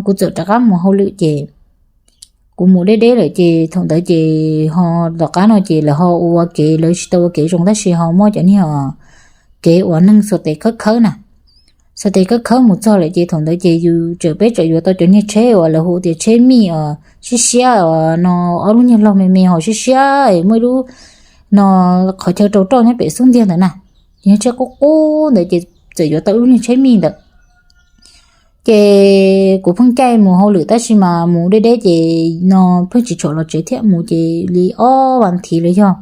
kuv txawm rov qab mus hauj lwm ces kuv mus deb deb lawm ces thaum ntawd ces ho tom qab no ces lawv ho ua kev, lawv tsis tau ua kev zoo tab sis ho muab cov niag kev uas neeg xuas tes khawb khawb na, xuas tes khawb khawb mus txog lawm ces thaum ntawd ces yus tseem, peb tseem yuav tau cov niag tsheb uas lawv hu tias tsheb mij os, siab siab os no, ob lub niag laug me me ho siab siab es muaj ib lub no qhov chaw rau roj nyob pem xub ntiag ntawd na, ces niag tsheb qub qub ntawd ces txawm yuav tau lub niag tsheb mij ntawd. Ces kuv pheej caij mus hauj lwm tab sis mas mus deb deb ces no pheej tsis tshua los tsev thiab, mus ces li ob vas thiv los yog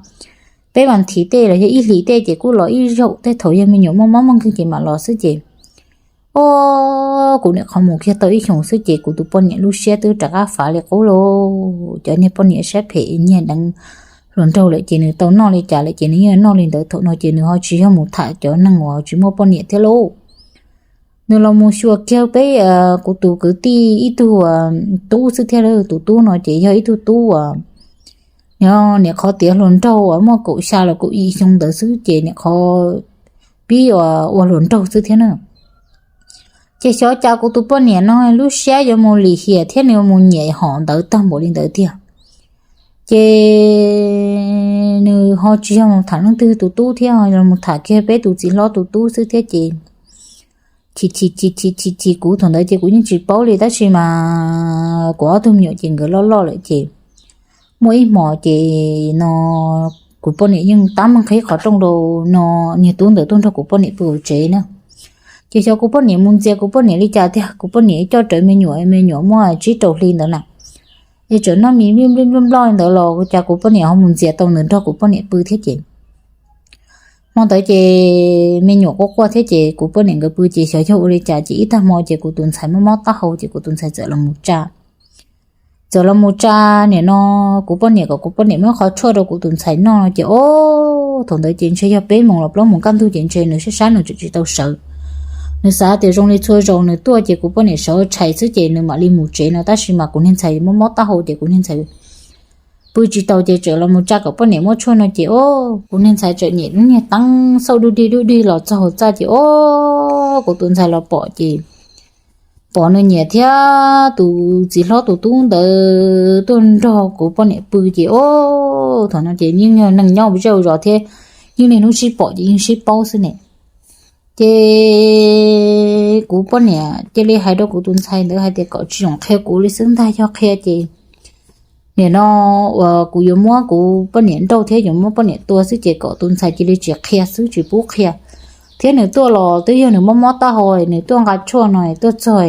peb vas thiv tej los yog ib hlis tej ces kuj los ib zaug, tej thaum yog me nyuam muaj mob muaj nkeeg ces mam los xwb ces, o, kuv niam qhov mus kiag tau ib xyoos xwb ces kuv tus poj niam lub siab twb rov qab fav li qub lauj. Cov niag poj niam siab phem nyiag deev hluas nraug lawm ces nws tau noj li cas lawm ces nws yeej noj li ntawd. Thaum no ces nws ho tsis yog mus tham cov neeg uas tsis muaj poj niam thiab lauj. Nws los mus xyuas kiag peb, kuv tus kwv tij ib tug tub xwb thiab. Tus tub no ces yog ib tug tub uas niam qhov tiav hluas nraug uas muaj kaum xya los kaum yim xyoo ntawd xwb ces niam qhov pib uas ua hluas nraug xwb thiab na. Ces xyov cas kuv tus poj niam no lub siab yuav mus lim hiam thiab nws yuav mus nyiam hom ntawd tag npaum li ntawd tiag. Ces nws ho tsis yog mus tham leej twg tus tub thiab, ho yog mus tham kiag peb tus txiv hlob tus tub xwb thiab ces chim chim chim chim chim chim kuv thaum ntawd ces kuv yeej tsis paub li tab sis mas kuv ob tug me nyuam ces nkawd loj loj lawm ces muaj ib hmos ces no kuv poj niam yeej tab meeg qhib qhov rooj rau no, niag tub ntawd tuaj nrog kuv poj niam pw hauv tsev na. Ces xyov kuv poj niam mus ntxias kuv poj niam li cas tiag, kuv poj niam coj rawv me nyuam, me nyuam muaj tsib rau hli ntawd na, es tseem noj mis nplij nplij nploj nploj ntawd los cas kuv poj niam ho mus ntxias tau nws nrog kuv poj niam pw thiab ces hmo ntawd ces me nyuam quaj quaj thiab ces kuv poj niam nkawd pw ces xyov yog ua li cas ces ib tag hmo ces kuv tus ntxhais mob mob taub hau ces kuv tus ntxhais txawm los mus tsa. Txawm los mus tsa, nim no kuv poj niam kom kuv poj niam muab qhov tshuaj rau kuv tus ntxhais noj no ces, o, thaum ntawd ces ntshe yog peb moos los plaub moos kaj ntug ces ntshe nws sab sab nws tseem tsis tau sawv. Nws xav tias zoo li txhua zaus nws tuaj ces kuv poj niam sawv tshais xwb ces nws mam li mus tsev no tab sis mas kuv niag ntxhais mob mob taub hau ces kuv niag ntxhais pw tsis tau ces tseem los mus tsa kom poj niam muab tshuaj no ces, o, kuv niag ntxhais tseem nyem lub niag teeb xauj dub dig dub dig los txog hauv txaj ces, o, kuv tus ntxhais los pom ces pom nws niam thiab tus txiv hlob tus tub ntawd tuaj nrog kuv poj niam pw ces, o, thaum no ces yeej yog neeg nyob zej zos thiab yeej niaj hnub sib pom ces yeej sib paub xwb ne. Ces kuv poj niam cia li hais rau kuv tus ntxhais ntawd hais tias kom tsis txhob qhia kuv li xwb ntag, yog qhia ces nim no uas kuv yuav muab kuv poj niam nrauj thiab yuav muab poj niam tua xwb ces kom tus ntxhais cia li tsis qhia xwb, tsis pub qhia. Thiab nws tuaj los twb yog nws mob mob taub hau, nws tuaj nqa tshuaj no tuaj txog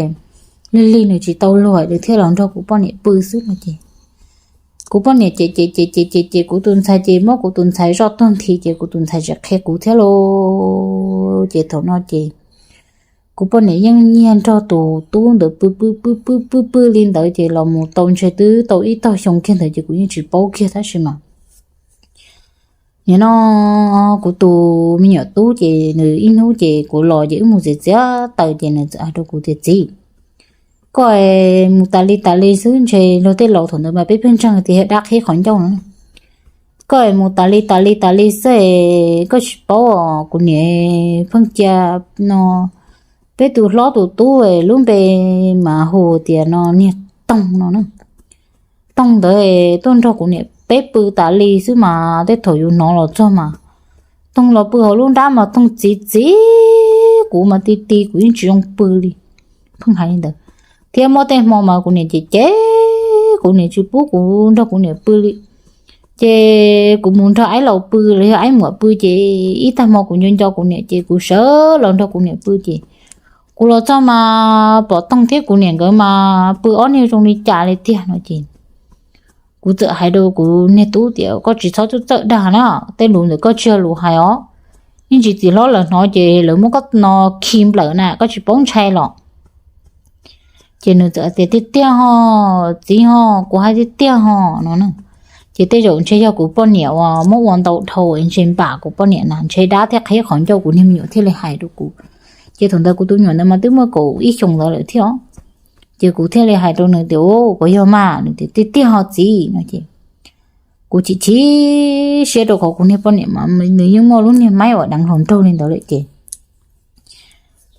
lig lig nws tsis tau luag nws thiaj los nrog kuv poj niam pw xwb no ces kuv poj niam ces ces ces ces ces ces kuv tus ntxhais ces muab kuv tus ntxhais zoj tuag nthi ces kuv tus ntxhais tsis qhia kuv thiab lauj. Ces thaum no ces kuv poj niam yeej nyiag nrog tus tub ntawd pw pw pw pw pw pw li ntawd ces los mus tau ntshe twb tau ib tog xyoo kiag ntawd ces kuv yeej tsis paub kiag tab sis mas nim no kuv tus me nyuam tub ces nws ib hnub ces kuv los ces wb mus txiav txiav taws ces nws txawm hais rau kuv tias, txiv, koj mus tas li tas li xwb, ntshe luag tej laus thaum ntawd mas peb pheej ntseeg tias yog dab qhib qhov ncauj no. Koj mus tas li tas li tas li xwb, koj tsis paub os, kuv niam pheej cia no peb tus hlob tus tub lub npe mas hu tias no niag Toog no na. Toog ntawd tuaj nrog kuv niam peb pw tas li xwb mas tej thaum yus hnov los txog mas Toog los pw hauv lub nrab mas Toog txiv txiv kuv mas ti ti kuv yeej tsis zoo pw li. pheej hais li ntawd. Thiab muaj tej hmo mas kuv niam cem cem kuv niam tsis pub kuv nrog kuv niam pw li. Ces kuv mus nrog aib laus pw los yog aib muam pw ces ib tag hmo kuv nco nco kuv niam ces kuv sawv los nrog kuv niam pw ces kuv los txog mas pom Toog thiab kuv niam nkawd mas pw ob niag zoo li cas li tiag no ces kuv txawm hais rau kuv niag tub tias koj tsis txhob txawj txawj dag na, tej lus ntawm koj tsis yog lus hais os. Yeej tsis txiv hlob lawv hnov ces lawv muab koj no khi nplawm na, koj tsis paub ntshai los. Ces nws txawm tias tiag tiag ho, txiv ho, kuv hais tiag tiag ho no na. Ces tej zaum ntshe yog kuv poj niam uas muab ua ntau dhau ntshe npam kuv poj niam na, ntshe dab thiab qheb qhov ncauj kuv niag me nyuam thiaj li hais rau kuv. Ces thaum ntawd kuv tus me nyuam ntawd mas twb muaj kaum ib xyoos ntawd lawm thiab os. Ces kuv thiaj li hais rau nws tias, Ua, kuv yog mas, nws tias tiag tiag ho txiv no ces kuv chim chim siab rau qhov kuv niag poj niam mas nws yeej muaj lub niag maib uas deev hluas nraug li ntawd lawm ces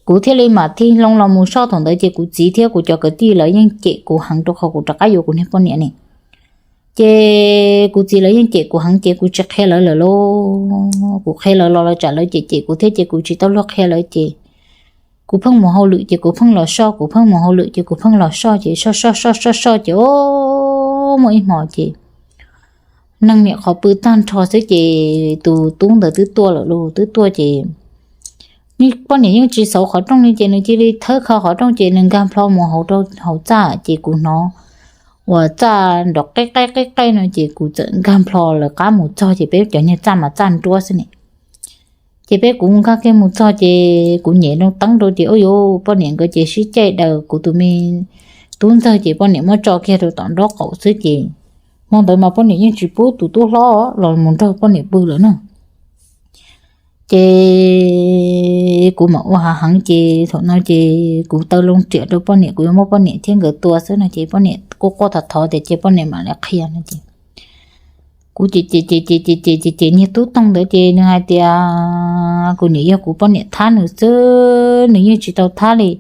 kuv thiaj li mam tig loo los mus soj thaum ntawd ces kuv txiv thiab kuv cov kwv tij lawv yeej cem kuv heev rau qhov kuv rov qab yuav kuv niag poj niam ne. Ces kuv txiv lawv yeej cem kuv heev ces kuv tsis qhia lawv lawm lauj. Kuv qhia lawv los lawv tsam lawv cem cem kuv thiab ces kuv tsis tau luag qhia lawv ces kuv pheej mus hauj lwm ces kuv pheej los soj, kuv pheej mus hauj lwm ces kuv pheej los soj ces soj soj soj soj soj ces o, muaj ib hmo ces neeg niam qhov pw tag nrho xwb ces tus tub ntawd twb tuaj lawm lauj, twb tuaj ces poj niam yeej tsis xauv qhov rooj li ces nws cia li thawb kho qhov rooj ces nws nkag nplho mus hauv rau hauv txaj ces kuv hnov uas txaj nrov qeb qeb qeb qeb no ces kuv txawm nkag nplho lawv qab mus txog ces peb cov niag txaj mas txaj nruab xwb ne. Ces peb kuv nkag kiag mus txog ces kuv nyem rau teeb rau ces ua yuav poj niam nkawd ces sib caij daws kuv tus me tub ntxawg ces poj niam muab tso kiag rau tom nraub qaum xwb ces hmo ntawd mas poj niam yeej tsis pub tus tub hlob los mus nrog poj niam pw lawm na. Ces kuv mam ua hav heev ces thaum no ces kuv taw loo riam rau poj niam, kuv yuav muab poj niam thiab nkawd tua xwb no ces poj niam quaj quaj thov thov tias cia poj niam mam li qhia no ces kuv ces ces ces ces ces ces ces niag tub Toog ntawd ces nws hais tias kuv niam yog kuv poj niam thab nws xwb, nws yeej tsis tau thab li.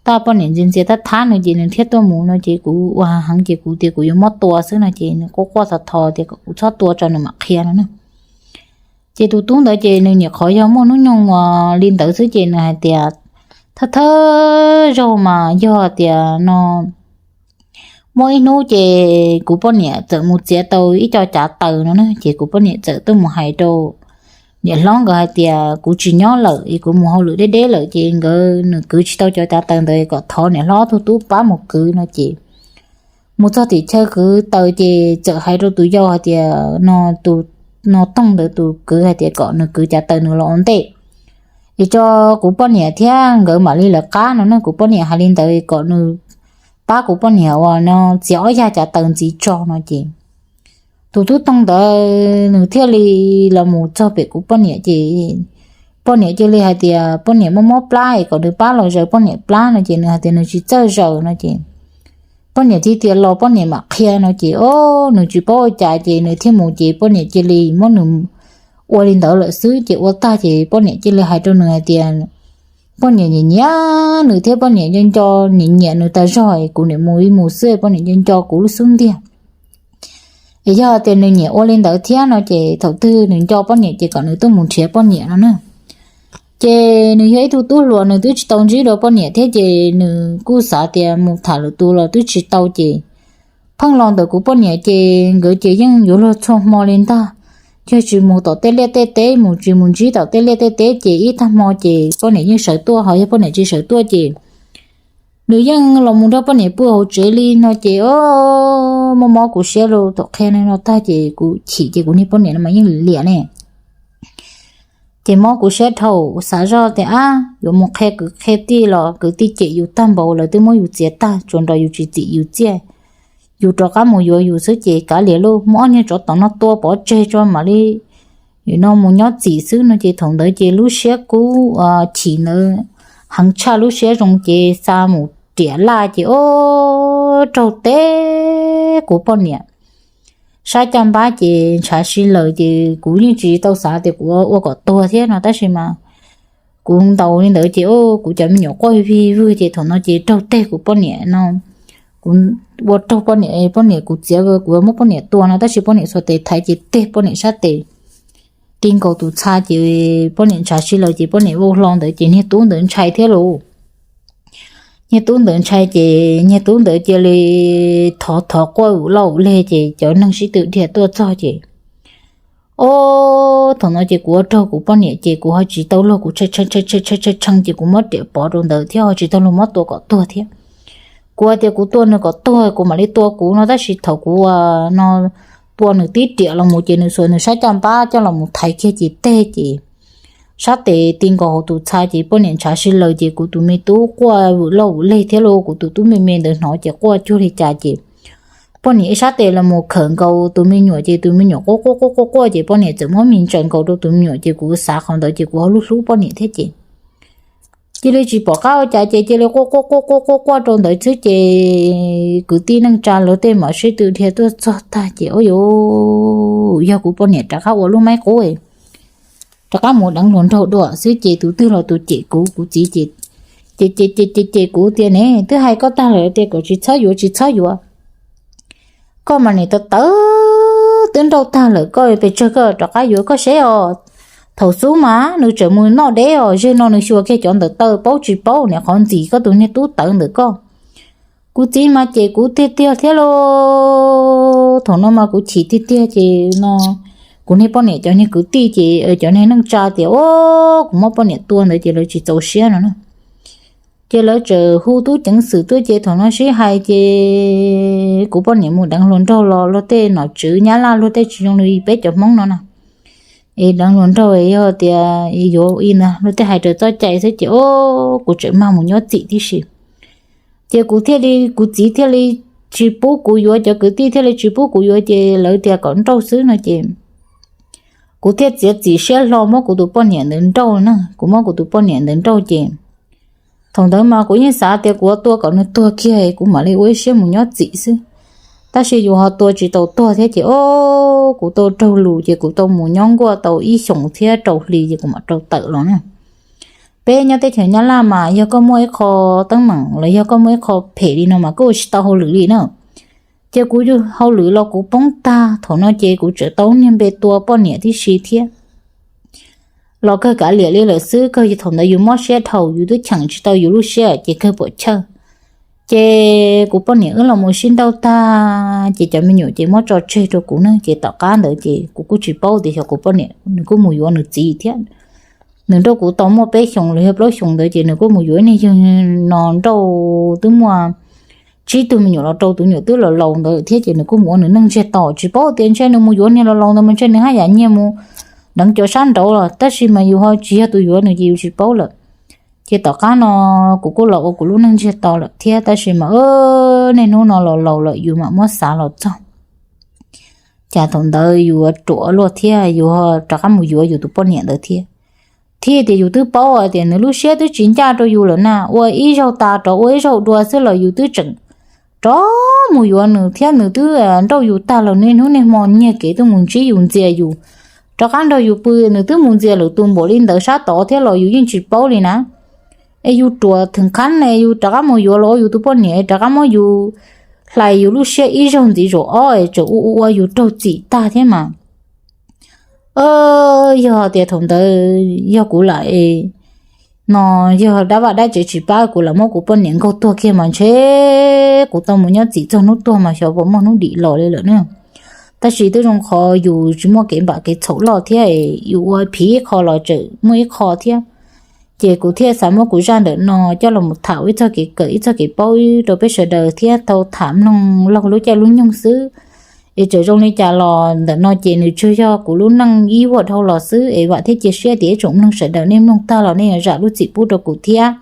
Tab poj niam ntxias ntxias thab thab nws ces nws thiaj tuaj mus no ces kuv ua hav heev ces kuv tias kuv yuav muab tua xwb no ces nws quaj quaj thov thov tias kom kuv txhob tua tso nws mam qhia no na. Ces tus tub ntawd ces nws nyuam qhuav yog muaj hnub nyoog uas li ntawd xwb ces nws hais tias thawj thawj zaug mas yog tias no muaj ib hnub ces kuv poj niam txawm mus txiav tau ib co cav taws no na ces kuv poj niam txawm tuaj mus hais rau niam hlob nkawd hais tias kuv tsis nyob lawm es kuv mus hauj lwm deb deb lawm ces nkawd nws kwv tsis tau cov cav taws ntawd kom thov niam hlob tug tub pab mus kwv no ces mus txog tim chaw kwv taws ces txawm hais rau tus yau hais tias no, tus no Toog ntawd tus kwv hais tias kom nws kwv cav taws nws los ua ntej es tso kuv poj niam thiab nkawd mam li lawv qab no na. Kuv poj niam hais li ntawd kom nws pab kuv poj niam uas no txiav ob yag cav taws ntxiv tso no ces tus tub Toog ntawd nws thiaj li los mus txog pem kuv poj niam ces poj niam cia li hais tias poj niam mob mob plab es kom nws pab los zaws poj niam plab no ces nws hais tias nws tsis txawj zaws no ces poj niam thiaj tias los poj niam mam qhia no ces o, nws tsis paub ua cas ces nws thiaj mus ces poj niam cia li muab nws ua li ntawd lawm xwb ces ua tag ces poj niam cia li hais rau nws hais tias poj niam nyiam nyiam nws thiab poj niam nco nco nyiam nyiam nws tas zog es kuv niam mus ib mus xwb poj niam nco nco kuv lub xub ntiag es yog tias nws nyiam ua li ntawd thiab no ces thaum twg nws nco poj niam ces kom nws tuaj mus nrhiav poj niam no na. Ces nws yog ib tug tub hluas nws twb tsis tau ntsib dua poj niam thiab ces nws kuj xav tias mus tham lwm tus los twb tsis tau ces pheej los ntawm kuv poj niam ces nkawd ces yeej yuav luag txhua hmo li ntag. Yog tsis mus tom tej liaj tej teb, mus tsis mus ntsib tom tej liaj tej teb ces ib tag hmo ces poj niam yeej sawv tuaj, ho yog poj niam tsis sawv tuaj ces nws yeej los mus nrog poj niam pw hauv tsev li no ces o, mob mob kuv siab lauj. Thaum qhia no tag ces kuv chim ces kuv niag poj niam no mas yeej liam ne. Ces mob kuv siab dhau, xav zoj tias ab, yuav mus qhia kwv qhia tij los kwv tij cem yus tag npaum, lawv twb muab yus txiav tag, tsuas nrog yus tsis txim yus txiaj. Yus rov qab mus yuav yus xwb ces kav liam lauj, muab ob niag tsov tom no tua pov tseg tso mam li no mus nyob txim xwb no ces thaum ntawd ces lub siab kub chim ntawd heev tshaj lub siab zoo ces xa mus riam laj ces o, raug teb kuv poj niam sab caj npab ces ntshav si lawm ces kuv yeej tsis tau xav tias kuv ua kom tuag thiab no tab sis mas kuv ntaus li ntawd ces o, kuv cov me nyuam quaj vig vwg ces thaum no ces raug teg kuv poj niam no, kuv ua raug poj niam, poj niam kuv txiav kuv muab poj niam tua no tab sis poj niam xuas tes thaiv ces teg poj niam sab tes ti nkaus tus txha ces poj niam ntshav si lawm ces poj niam vau hlo ntawd ces niag tub ntawd ntshai thiab lauj. niag tub ntawd ntshai ces niag tub ntawd cia li thov thov quaj ua loj ua leg ces cov neeg sib tw dhia tuaj txog ces, o, thaum no ces kuv ua raug kuv poj niam ces kuv ho tsis tau luag kuv tshee tshee ces kuv muab riam pov rau ntawd thiab ho tsis tau luag muab tua kom tuag thiab. Kuv tias kuv tua nws kom tuag kuv mam li tua kuv no tab sis thaum kuv no tua nws tib riam los mus ces nws xuas nws sab caj npab coj los mus thaiv kiag ces teg ces sab tes ti nkaus hauv tus txha ces poj niam ntshav si laws ces kuv tus me tub quaj vwm loj vwm leg thiab los kuv tus tub me me ntawd hnov ces quaj cuag li cas ces poj niam ib sab tes los mus khawm nkaus tus me nyuam ces tus me nyuam quaj quaj quaj quaj quaj ces poj niam txawm muab mis ntsaws nkaus rau tus me nyuam ces kuv xav qhov ntawd ces kuv ho hlub hlub poj niam thiab ces cia li tsis pom qab ua cas ces cia li quaj quaj quaj quaj quaj quaj rau ntawd xwb ces kwv tij neej tsa lawv tej mam sib tw dhia tuaj txog tag ces ua yog kuv poj niam rov qab ua lub maib qub rov qab mus deev hluas nraug dua xwb ces tus twg los tus cem kuv, kuv txiv ces ces ces ces ces kuv tias ne twb hais koj tag lawm tias kom tsis txhob yuav tsis txhob yuav. Koj mas nim tawv tawv twb nrauj tag lawm koj pes tsawg koj rov qab yuav koj seb os. Thaum xub mas nws tseem mus noj deb os, zeg no nws xyuas kiag cov ntawd tawv paub tsis paub niam qhov ntxim koj tus niag tub tawv ntawm koj. Kuv txiv mas ces kuv tiag tiag thiab lauj. Thaum no mas kuv chim tiag tiag ces no kuv niag poj niam cov niag kwv tij ces cov niag neej tsa tias o kuv muab poj niam tua ntawd ces lawv tsis txaus siab no na. Ces lawv tseem hu tub ceev xwm tuaj ces thaum no sib hais ces kuv poj niam mus deev hluas nraug los luag tej nom tswv nyab laj luag tej tsis zoo li peb cov hmoob no na. Es deev hluas nraug yog tias yuav ib na luag tej hais raws txoj cai xwb ces o kuv tseem mag mus nyob txim tib si. Ces kuv thiaj li, kuv txiv thiaj li tsis pub kuv yuav, cov kwv tij thiaj li tsis pub kuv yuav ces lawv tias kom nrauj xwb no ces kuv thiaj txiav txim siab hlo muab kuv tus poj niam ntawd nrauj na. Kuv muab kuv tus poj niam ntawd nrauj ces thaum ntawd mas kuv yeej xav tias kuv ua tua kom nws tuag kiag kuv mam li ua ib siab mus nyob txim xwb. Tab sis yus ho tua tsis tau tuag thiab ces o kuv tau raug lus ces kuv tau mus nyob nkuaj tau ib xyoos thiab rau hli ces kuv mam rau tawm los na. Peb nyob teb chaws Nyab Laj mas yog koj muaj ib qho teeb meem los yog koj muaj ib qho phem li no mas koj ua tsis tau hauj lwm li na. Ces kuv hauj lwm los kuv poob tag thaum no ces kuv tseem tau niag npe tua poj niam tib si thiab. Los kawg kav liam li lawm xwb, kawg thaum ntawd yus mob siab dhau yus twb cheem tsis tau yus lub siab ces kawg puam chawj. Ces kuv poj niam wb los mus sib nrauj tag ces cov me nyuam ces muab tso tseg rau kuv ne ces tom qab ntawd ces kuv kuj tsis paub tias xyov kuv poj niam nws kuj mus yuav nws txiv thiab. Nws nrauj kuv tau muaj peb xyoos los yog plaub xyoos ntawd ces nws kuj mus yuav ib niag yawg no nrauj twb muaj tsib tug me nyuam los rau tus nyuam twb los laus ntawd thiab ces nws kuj mus ua nws neej ntsiag to tsis paub tias ntshe nws mus yuav niag los laus ntawd mas ntshe nws haj yam nyiag mus deev cov sab nraud los tab sis mas yus ho tsis yog tus yuav nws ces yus tsis paub lawm. Ces tom qab no kuv kuj los ua kuv lub neej ntsiag to lawm thiab tab sis mas niaj hnub no los laus lawm yus mam muab xav los txog cas thaum ntawd yus ruam luaj thiab yus rov qab mus yuav yus tus poj niam ntawd thiab. Thiab tias yus twb paub tias nws lub siab twb tsis ncaj rau yus lawm na, ua ib zaug tas rov ua ib zaug dua xwb los yus twb tseem rov mus yuav nws thiab nws twb nrauj yus tag los niaj hnub niaj hmo nyiag kev tuaj mus ntsib yus ntxias yus, rov qab nrog yus pw nws twb mus ntxias lwm tus npaum li ntawd sab tod thiab los yus yeej tsis paub li na. Es yus ruam theem qhab ne yus rov qab mus yuav los ua yus tus poj niam rov qab muab yus hlais yus lub siab ib zaug ntxiv zaum ob es tseem ua ua ua yus raug txim tag thiab mas. Yog tias thaum ntawd yog kuv lam no yog dab vaj dab tsev tsis pab kuv lam muab kuv poj niam nkaug tuag kiag mas ntshe kuv tau mus nyob txim txog hnub tuag mas xyov puas muaj hnub dim los li lawm na. Tab sis twb zoo qhov yus tsis muaj kev npam kev txhaum loj thiab yus ua phiv ib qho los tseem muaj ib qho thiab. Ces kuv thiaj xav muab kuv zaj ntawm no coj los mus tham ua ib txoj kev kawm ib txoj kev paub rau peb sawv daws thiab tau tham mloog laug lub caij lub nyoog xwb. Es txawm zoo li cas los ntawm no ces nws tsuas yog kuv lub neej ib vuag dhau los xwb es vam thiab cia siab tias ib tsoom mloog sawv daws nej mloog tag los nej yuav zam lub txim pub rau kuv thiab.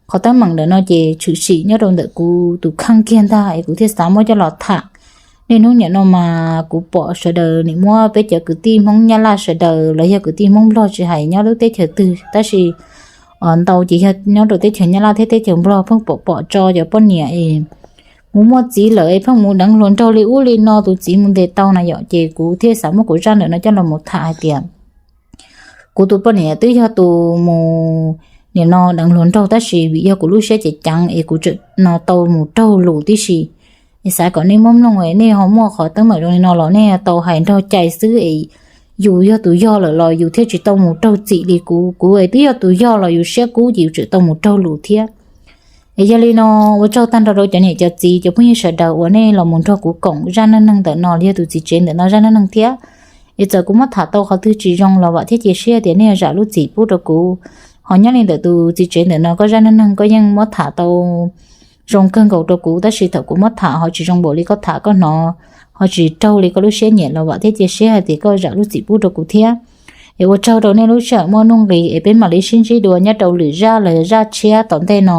Qhov teeb meem ntawm no ces tshwm sim nyob rau ntawm kuv tus kheej kiag ntag es kuv thiaj xav muab coj los tham. Niaj hnub niam no mas kuv pom sawv daws nim muab peb cov kwv tij Hmoob Nyab Laj sawv daws los yog kwv tij Hmoob Nplog tsis hais nyob lub teb chaws twg tab sis ntau ces yog nyob rau teb chaws Nyab Laj thiab teb chaws Nplog pheej pom pom tso cov poj niam es mus muaj txiv lawm es pheej mus deev hluas nraug li ub li no tus txiv mus ntes tau na yom ces kuv thiaj xav muab kuv zaj ntawm no coj los mus tham hais tias kuv tus poj niam twb yog tus mus nim no deev hluas nraug tab sis vim yog kuv lub siab ceev ceev es kuv tseem no tau mus raug lus tib si. Es xav kom nej muab mloog es nej ho muaj qhov teeb meem zoo li no los nej tau hais nrog cai xwb es yus yog tus yog lawm los yus thiaj tsis tau mus raug txim li kuv. Kuv es twb yog tus yog los yus siab kub ces yus tseem tau mus raug lus thiab. Yog li no, ua tsaug tag nrho rau cov niam cov txiv cov phooj ywg sawv daws uas nej los mus nrog kuv koom zaj neej neeg ntawm no los yog tus txiv tsev ntawm no zaj neej neeg thiab. Es txawm kuv muab tham tau qhov twg tsis zoo los vam thiab cia siab tias nej yuav zam lub txim pub rau kuv. Ho nyob li ntawm tus txiv tsev ntawm no koj zaj neej neeg koj yeej muab tham tau zoo kawg nkaus rau kuv, tab sis thaum kuv muab tham ho tsis zoo npaum li koj tham koj hnov, ho tsis raug li koj lub siab nyiam los vam thiab cia siab hais tias koj zam lub txim pub rau kuv thiab. Es ua tsaug rau nej lub sij hawm muaj nuj nqis es peb mam li sib ntsib dua nyob rau lwm zaj los yog zaj tshiab tom ntej no.